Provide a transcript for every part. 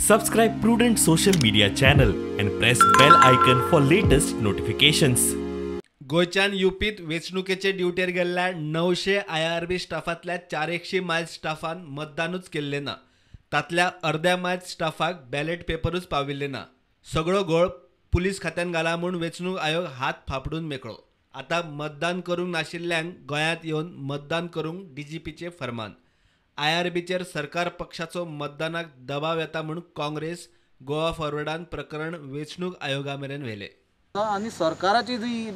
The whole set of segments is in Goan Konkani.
Subscribe Prudent social media channel and press bell icon for latest notifications. गोंयच्यान युपीत वेंचणुकेचे ड्युटेर गेल्ल्या 900 IRB स्टाफांतल्या 400 मायल्स स्टाफान मतदानूच केल्लें ना. तांतल्या अर्द्या मायल्स स्टाफाक बॅलेट पेपरूच पाविल्ले ना. सगळो घोळ पुलीस खात्यान घाला म्हूण वेंचणूक आयोग हात फापडून मेकळो. आतां मतदान करूंक नाशिल्ल्यांक गोंयांत येवन मतदान करूंक डीजीपीचें फर्मान. IRBचेर सरकार पक्षाचो मतदानाक दबाव येता म्हूण काँग्रेस गोवा फॉरवर्डान प्रकरण वेंचणूक आयोगा मेरेन व्हेलें. आनी सरकाराची जी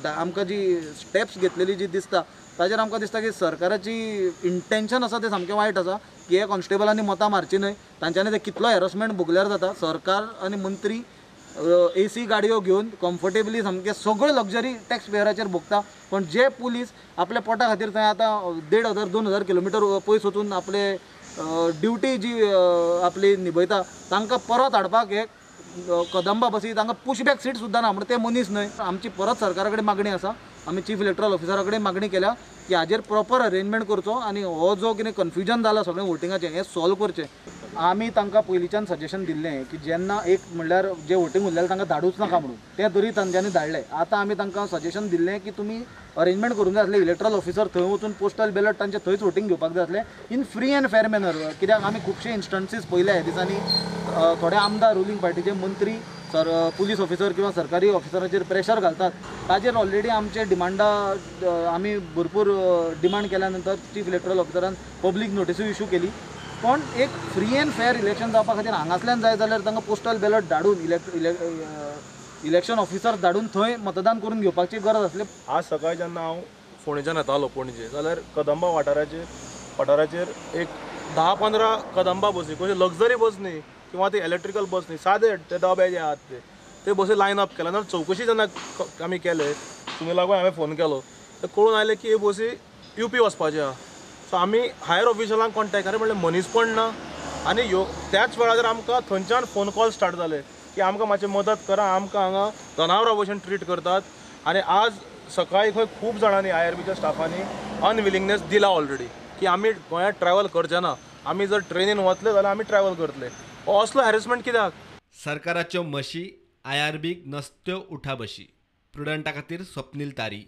आमकां जी स्टेप्स घेतलेली जी दिसता ताजेर आमकां दिसता की सरकाराची इंटेन्शन आसा तें सामकें वायट आसा की हे कॉन्स्टेबलांनी मतां मारची न्हय, तांच्यांनी ते कितलो हॅरसमेंट भोगल्यार जाता. सरकार आनी मंत्री एसी गाडयो घेवन कम्फर्टेबली सामकें सगळ्यो लक्झरी टॅक्स पेयराचेर भोगता, पण जे पुलीस आपल्या पोटा खातीर थंय आतां 1500 2000 किलोमिटर पयस वचून आपले ड्युटी जी आपली निभयता तांकां परत हाडपाक हे कदंबा बसी तांकां पुशबॅक सीट सुद्दां ना, म्हणून ते मनीस न्हय. आमची परत सरकारा कडेन मागणी आसा, आमी चीफ इलेक्ट्रल ऑफिसरा कडेन मागणी केल्या की हाजेर प्रॉपर अरेंजमेंट करचो आनी हो जो कितें कन्फ्युजन जाला सगळें वोटिंगाचें हें सॉल्व करचें. आमी तांकां पयलींच्यान सजेशन दिल्लें की जेन्ना एक म्हणल्यार जे वोटींग उरलेलें तांकां धाडूच नाका म्हणून, तें तरी तांच्यांनी धाडलें. आतां आमी तांकां सजेशन दिल्लें की तुमी अरेंजमेंट करूंक जाय आसलें, इलेक्ट्रल ऑफिसर थंय वचून पोस्टल बॅलट तांचे थंयच वोटींग घेवपाक जाय आसलें in free and fair manner. कित्याक आमी खुबशे इन्स्टन्सीस पळयल्या ह्या दिसांनी थोडे आमदार रुलींग पार्टीचे मंत्री सर पुलीस ऑफिसर किंवा सरकारी ऑफिसराचेर प्रेशर घालतात. ताजेर ऑलरेडी आमचे डिमांडा आमी भरपूर डिमांड केल्या नंतर चीफ इलेक्ट्रल ऑफिसरान पब्लीक नोटिसूय इशू केली. पण एक फ्री अँड फेअर इलेक्शन जावपा खातीर हांगासल्यान जाय जाल्यार तांकां पोस्टल बॅलट धाडून इलेक्शन ऑफिसर धाडून थंय मतदान करून घेवपाची गरज आसली. आज सकाळी जेन्ना हांव फोंडेच्यान येतालो पणजे, जाल्यार कदंबा वाठाराचेर एक 10-15 कदंबा बसी, कशे लक्झरी बस न्ही किंवा ती इलेक्ट्रिकल बस न्ही, सादे ते डबे जे आहात ते बसी लायन अप केला. चवकशी जेन्ना आमी केले तुमी लागून हांवें फोन केलो तर कळून आयलें की ही बसी युपी वचपाची आहा. सो आमी हायर ऑफिशलांक कॉन्टेक्ट केले, म्हणलें मनीसपण ना. आनी त्याच वेळार आमकां थंयच्यान फोन कॉल स्टार्ट जाले की आमकां मातशें मदत करा, आमकां हांगा जनावरां भशेन ट्रीट करतात. आनी आज सकाळीं खंय खूब जाणांनी IRBच्या स्टाफांनी अनविलिंगनेस दिला ऑलरेडी की आमी गोंयांत ट्रॅवल करचे ना, आमी जर ट्रेनीन वतले जाल्यार आमी ट्रॅवल करतले. असलो हॅरेसमेंट कित्याक? सरकाराच्यो मशी IRBक नसत्यो उठाबशी. प्रुडंटा खातीर स्वप्नील तारी.